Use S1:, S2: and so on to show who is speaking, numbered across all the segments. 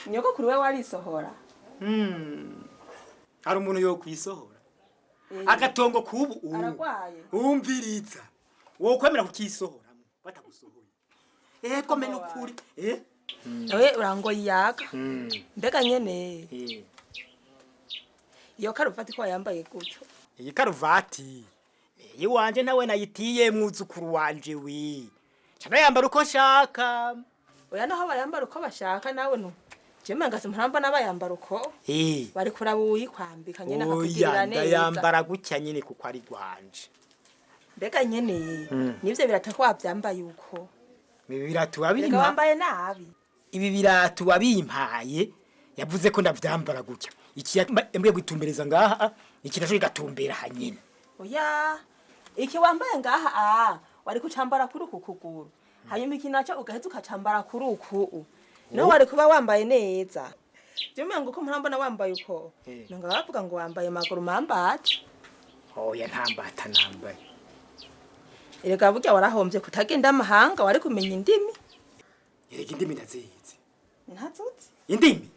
S1: Nyogokuru we warisohora.
S2: Hari umuntu yo kwisohora. Agatongo kubu
S1: aragwaye.
S2: Umviriza. Wowe kwemera kukisohora batagusohoye. Ego mena ukuri.
S1: Nawe urangoye yaga. Mbega nyene. Iyo karuvati ko yambaye gutyo.
S2: Iyi karuvati iyi wanje nawe nayitiye mwuzukuru wanje wi. Cyane yambara uko nshaka.
S1: Oya naho bayambara uko bashaka nawe no. Jema ngase muramba nabayambara uko. Bari kuraba uyikwambika nyene akakugirira neza.
S2: Oya ndayambara gutya nyene kuko ari gwanje.
S1: Mbega nyene nivyo birata ko wavyambaye uko.
S2: Ibi biratu wabimpa.
S1: Wambaye nabi.
S2: Ibi biratu wabimpaye yavuze ko ndavyambara gutya. Iki yambwiye gutumbereza ngaha, iki naco gatumbera hanyine.
S1: Oya iki wambaye ngaha wari kucambara kuri uku kuguru. Hanyuma iki naco ugaheza ukacambara kuri uku. No wari kuba wambaye neza. Jema ngo ko murambona wambaye uko. Nonga bavuga ngo wambaye maguru mambata.
S2: Oya ntambata nambaye.
S1: Erega burya warahombye kutagenda amahanga wari kumenya indimi.
S2: Erega indimi ndazizi.
S1: Ntazuzi?
S2: Indimi?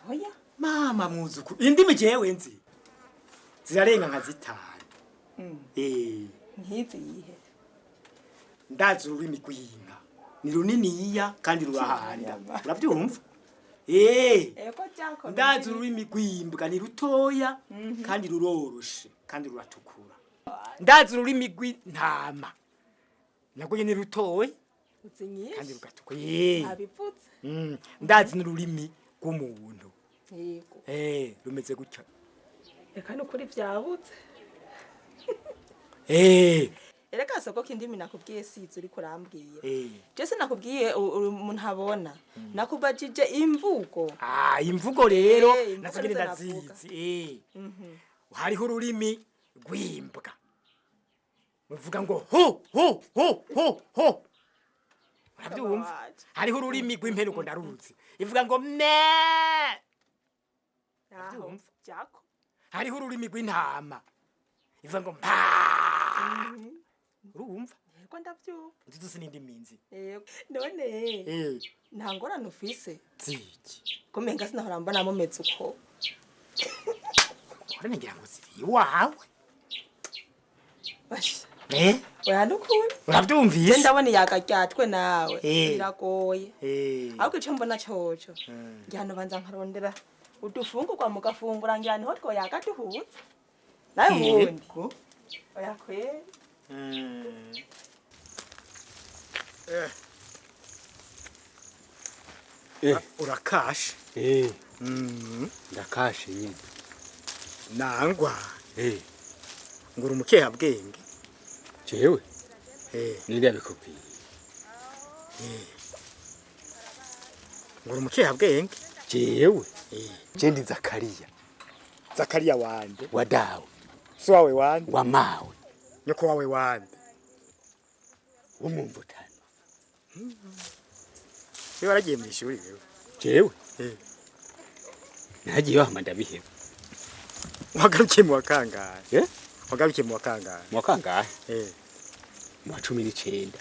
S1: Oya.
S2: Mama mwuzukuru, indimi jewe nzi. Zirarenga nka zitanu.
S1: Ntiziyihe.
S2: Ndazi ururimi rw'inka. Ni runiniya kandi rurahanda. Urabyumva?
S1: Ego jako.
S2: Ndazi ururimi rw'imbwa ni rutoya kandi ruroroshe kandi ruratukura. Ndazi ururimi rw'intama. Nagwo nyene rutoya kandi rugatukura.
S1: Abipfutse.
S2: Ndazi n'ururimi rw'umuntu.
S1: Yego.
S2: Rumeze gutya.
S1: Reka nukuri vyabutse. Ereka soko kindimi nakubwiye sizo uri kurambwiye. Jese nakubwiye umuntu abona. Nakubajije imvugo.
S2: Imvugo rero nazo ndazizi. Hariho ururimi rw'imbwa. Muvuga ngo ho ho ho ho ho. Urabyumva? Hariho ururimi rw'impene uko ndaruzi. Ivuga ngo me.
S1: Urabyumva? Jako.
S2: Hariho ururimi rw'intama. Ivuga ngo mpa. Urumva?
S1: Yego ndavyumva.
S2: Nzi sinindi minzi.
S1: Yego. None. Nta ngorane ufise.
S2: Ziki.
S1: Kumenga sinahora mbona mumeze uko.
S2: Ngorane ngira ngo ziri iwawe.
S1: Basha.
S2: Oya
S1: nukuri.
S2: Uravyumvise?
S1: Ndabona iyaga ryatwe nawe. Biragoye. Ahubwo ico mbona coco. Ngira no banza nkarondera udufungurwa mugafungura ngira niho twoyaga duhuza. Nawe ubundi. Oya kweri.
S2: Urakashe.
S3: Ndakashe nyine.
S2: Nangwa. Ngura umukeha bwenge.
S3: Jewe? Ninde yabikubwiye?
S2: Ngura umukeha bwenge.
S3: Jewe? Je ndi Zakariya.
S2: Zakariya wande?
S3: Wa dawe.
S2: So wawe wande?
S3: Wa mawe.
S2: Nyoko wawe wande?
S3: Umumvutano.
S2: Wewe waragiye mu ishuri wewe?
S3: Jewe? Nagiye wahama ndabiheba.
S2: Wagarukiye mu wakangahe? Wagarukiye mu wakangahe?
S3: Mu wakangahe? Mu wa 19.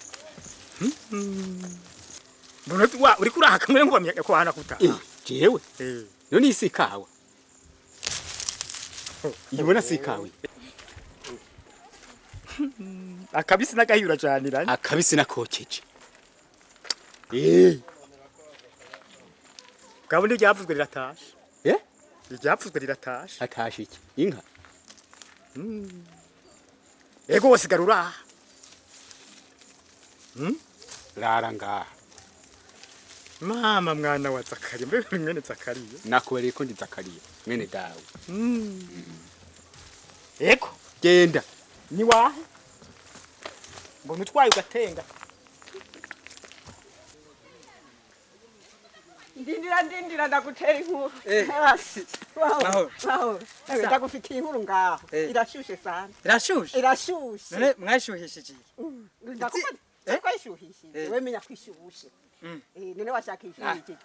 S2: Mbona wa uri kuraha kamwe ngo bamenya ko hana kuta.
S3: Jewe? None isi kawa. Ibona si kawe.
S2: Akabisi nagahiyura caniranye.
S3: Akabisi nakokeje.
S2: Kabundi ryavuzwe riratashe. Ryavuzwe riratashe.
S3: Atashe iki? Inka.
S2: Ego wasigara uraha.
S3: Rara ngaha.
S2: Mama mwana wa Zakariya, mbe mwene Zakariya.
S3: Nakubereye ko ndi Zakariya, mwene dawe.
S2: Ego
S3: genda.
S2: Ni wahe? Mbona utwaye ugatenga.
S4: Ndindira ndindira ndagutera inkuru. Waho. Ndagufitiye inkuru ngaho. Irashushe sana.
S5: Irashushe?
S4: Irashushe.
S5: None mwashuhishije iki?
S4: Ndakubaza. Twashuhishije. Wewe menya kwishushe. None washaka ishuhishije.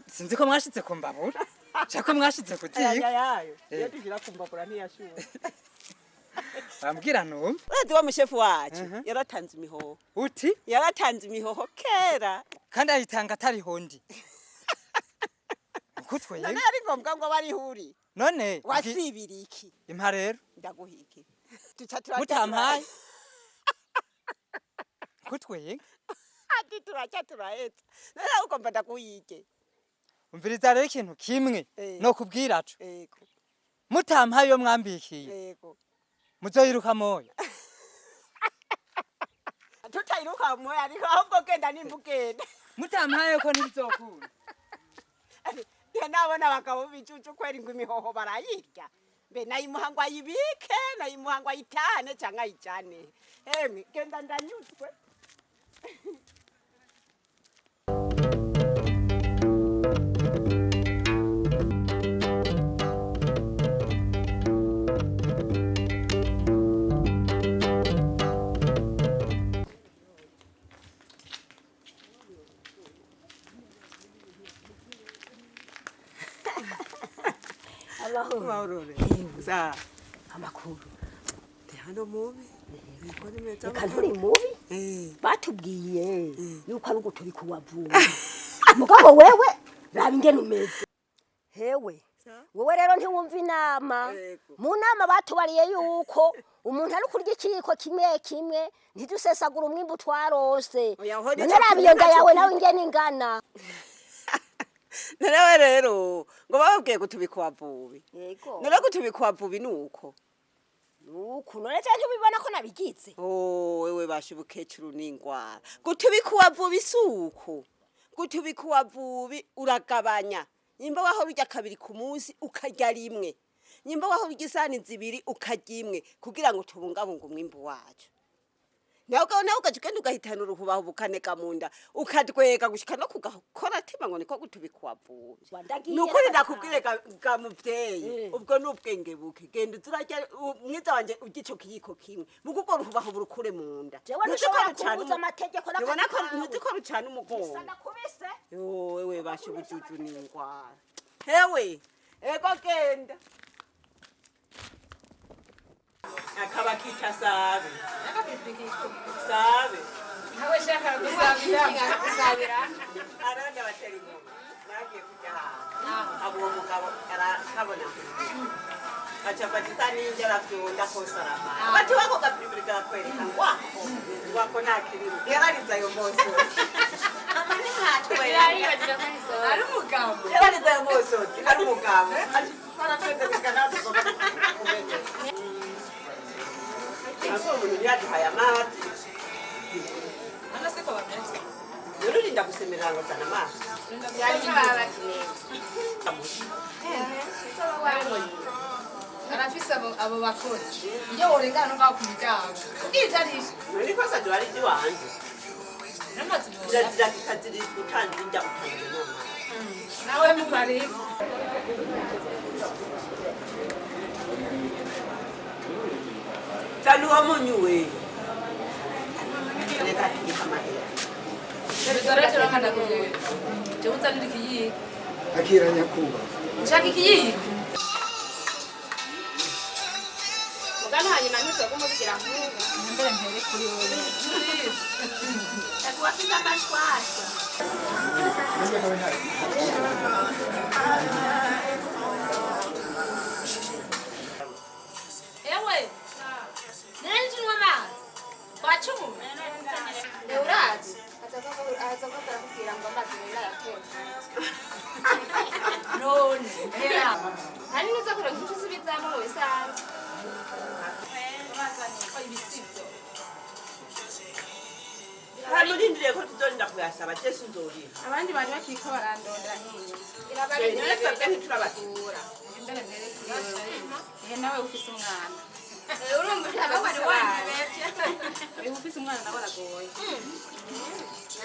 S5: Sinzi ko mwashitse ku mbabura. Shaka mwashitse ku ziko.
S4: Yayo. Iyo tugira ku mbabura ntiyashuhe.
S5: Bambwira numva.
S4: Urazi wa mushefu wacu yaratanze imihoho.
S5: Uti?
S4: Yaratanze imihoho kera.
S5: Kandi ayitanga atari hondi. Kutwega.
S4: None ari ngombwa ngo barihuri?
S5: None
S4: wasibira iki?
S5: Impa rero.
S4: Ndaguha iki? Tuca turarya.
S5: Mutampaye. Kutwega.
S4: Ati turarya turaheza. None ugomba ndaguha iki?
S5: Umviriza rero ikintu kimwe no kubwira co.
S4: Yego.
S5: Mutampaye iyo mwambikiye.
S4: Yego.
S5: Muzoyiruka moyo.
S4: Tutayiruka moyo ariko ahubwo genda nimba ugenda.
S5: Mutampaye ko ntibizokunda.
S4: Nabona abagabo bicucu kwera ngo imihoho barayirya. Mbe nayimuha ngo ayibike, nayimuha ngo ayitane canke ayijane. Emwe genda ndanyuzwe.
S1: Amahoro.
S4: Za.
S1: Amakuru.
S4: Ndi hano mubi. Niko ni meza.
S6: Reka nturi mubi. Batubwiye yuko ari ugutubika uwavuye. Mugabo wewe raba ingene umeze. Hewe. Wewe rero ntiwumva inama. Mu nama batubariye yuko umuntu ari kurya ikiyiko kimwe kimwe ntidusesagura umwimbu twarose. None raba iyo nda yawe nawe ingene ingana.
S4: Narawe rero ngo bababwiye gutubika uwavubi.
S6: Yego.
S4: None gutubika uwavubi nuko.
S6: Nuko none cyane ntubibona ko nabigize.
S4: Oh, wewe basha ubukecuru n'ingwara. Gutubika uwavubi suko. Gutubika uwavubi uragabanya. Nyimba waho urya kabiri ku munsi ukarya rimwe. Nyimba waho urya isahani zibiri ukarya imwe kugira ngo tubungabunge umwimbu wacu. Nawe nawe ugaca ugenda ugahitana uruhubaho bukaneka mu nda ukadwega gushika no kugakora tima ngo niko gutubika uwavubi. Nukuri ndakubwire ga muvyeyi ubwo n'ubwenge buke genda uzurarya mwiza wanje urya ico kiyiko kimwe mugo urwo ruhubaho burukure mu nda.
S6: Jewe ntushobora kumbuza amategeko n'akazi
S4: Ubona ko
S6: kawe.
S4: ntuzi ko rucana umugongo.
S6: Ndakubise.
S4: Wewe basha ubujuju n'ingwara. Hewe ego genda. Akaba kita sabe. Sabe.
S7: Nawe shaka gusabira.
S4: Aranda batera ingoma. Nagiye kujya ahantu. Abo uwo mugabo arakabona. Aca afata isahani y'indya aravyonda kose aramara. Bati wako gapiripiri karakwereka wako. Wako nta kirimo. Yararize ayo mosozi.
S7: Ari umugabo.
S4: Yararize ayo mosozi. Ari umugabo. Ati twaratwenze gushika naho tugomba kumenya. Ntabwo umuntu yaduhaye amazi.
S7: Hano siko bameze.
S4: Rero urinda gusemerera ngo zana amazi.
S7: Arafise abo bakozi. Iyo worengana ngaho ku miryango. Ubwijarisha.
S4: None kosa duhari iry'iwanje.
S7: N'amazi
S4: Kirazira kikazirizwa utanze indya utanze n'amazi.
S7: Nawe mubarebe.
S4: Zana uwo munyu we. Reka tubike amahera.
S7: Dore nkanda kugira. Jewe unzanira ikiyiko.
S8: Akira nyakubahwa.
S7: Ushaka ikiyiko?
S1: Mugano hanyuma ntuzoguma ubigira nk'ubu.
S7: Mbere mpere kuri wowe.
S1: Ndakubakiza amashwashwa.
S7: Ewe. Nari njinywa amazi. Wacumuye.
S9: Urazi aza ko arakubwira ngo amazi meza ayateka.
S7: None.
S9: Hari n'uza kuronka icyo usubizamo mu bisanzwe.
S7: Ibisibyo.
S4: Hano urindiriye ko tuzorinda kuyasaba Jesu nzoriha.
S1: Abandi bari bakiriko barandondera nk'iyo.
S4: None twebwe ntiturabatura.
S1: Mbere mbere kuri wewe. Ehe nawe ufise umwana.
S9: Urumva ushaka
S1: Wari wantebevye. Uyu ufise umwana nawe aragoye.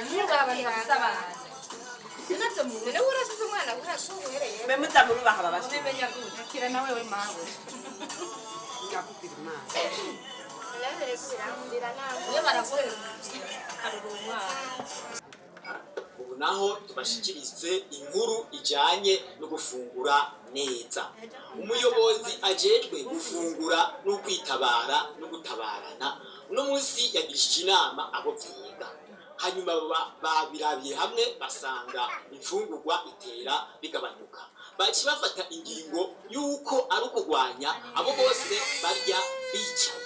S7: Nubwo abantu bafise abana.
S9: None wowe urafise umwana uhereye.
S4: Mbe muza murubaha babasura.
S7: Ubimenya gute?
S1: Akira nawe we mawe.
S4: Ndakubwira Imana.
S7: Iyo baraguhera karura umwana.
S10: Ubu naho tubashikirize inkuru ijanye no gufungura neza. Umuyobozi ajejwe gufungura no kwitabara no gutabarana uno munsi yagirishije inama abo vyiga. Hanyuma babirabiye hamwe basanga imfungurwa itera bigabanuka, baci bafata ingingo y'uko ari ukugwanya abo bose barya bicaye.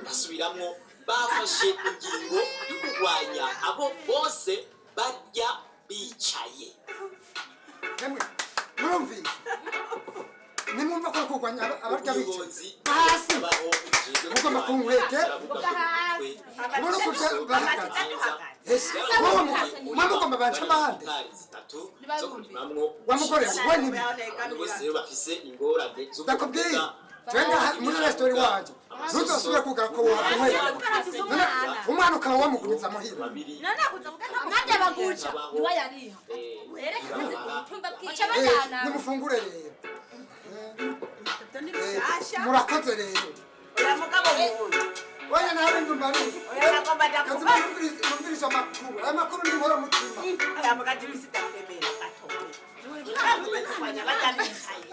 S10: Ndasubiramwo, bafashe ingingo yo kurwanya abo bose barya bicaye.
S8: Emwe, murumvise? Nimwumva ko kurwanya abarya bicaye
S10: Ubuyobozi
S8: hasi
S10: baho ujejwe
S8: mugomba
S10: kurwanya
S8: kunkwegera
S10: baravuga ko umutwe
S8: ubona uko bahagaze. Ese wowe mwe mugomba bance amande?
S10: Hegitari 3 zo kurimamwo.
S8: Wa mugore we nibi
S10: Abantu bose rero bafise ingorane zo
S8: ndakubwiye
S10: kuvuga
S8: jewe ngaha muri resitora iwanje ntuzosubire kugara ko wohakunywera umwana ukaba wamugumiza muhira.
S10: Babiri
S9: Nanjye baguca niwayariha baca bajyana.
S8: Nimufungure rero. Murakoze rero.
S4: Oya mugabo muntu.
S8: Oya nawe ndumva
S4: Oya nagomba
S8: kazima.
S4: ndakuba.
S8: Numviriza amakuru, aya makuru ni nkora mutima.
S4: Oya mugabo jimisi ndakwemera gatoya. Uravuze kurwanya barya bicaye.